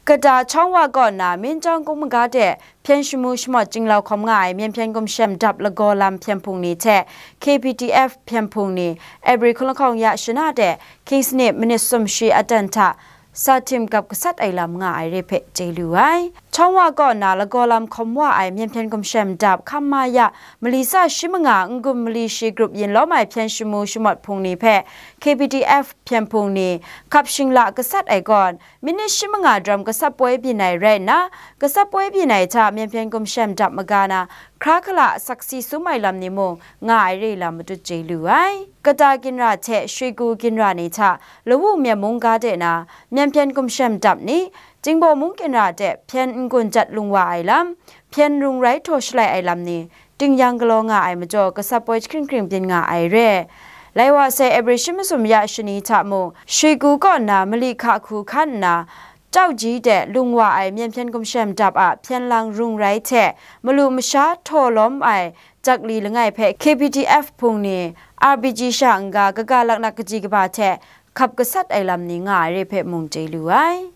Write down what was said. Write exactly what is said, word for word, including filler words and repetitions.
Kata Chawngwa kaw nna Minjawng Kung Maga de Hpyen Shamu Shamawt Chyinglau hkawm nga ai Myen Hpyen Gumshem Dap lagaw lam hpyen hpung ni hte K P D F hpyen hpung ni, April hkun lahkawng ya shana de King's Nip minit sumshi atan hta sa htim kap gasat ai lam nga ai re hpe chye lu ai. Chawngwa kaw nna lagaw lam hkawm wa ai Myen Hpyen Gumshem Dap hkam ma ya mali tsa shi manga n-gun mali shi grup yin lawm ai Hpyen Shamu Shamawt hpung ni hpe K P D F hpyen hpung ni hkap shingla gasat ai kaw, minit shi manga daram gasat poi byin ai rai nna, gasat poi byin ai hta Myen Hpyen Gumshem Dap maga na hkra hkala saksi sum ai lam ni mung nga ai re lam matut chye lu ai. Kata ginra hte Shrigu ginra ni hta Lawu Myen Mung ga de na Myen Hpyen Gumshem Dap ni, Jingbaw Mung ginra de hpyen n-gun jat lung wa ai lam, hpyen rung rai htaw shalai ai lam ni, ting yang galaw nga ai majaw gasat poi jahkring hkring byin nga ai re. Lai wa sai April shi masum ya shani hta mung, Shrigu kaw nna mali hka hku hkan nna, Tauji de lung wa ai Myen Hpyen Gumshem Dap a hpyen lang rung rai hte malu masha htaw lawm ai jakli langai hpe K P D F hpung ni R P G sha n-ga kaga laknak kaji kaba hte hkap gasat ai lam ni nga ai re hpe mung chye lu ai.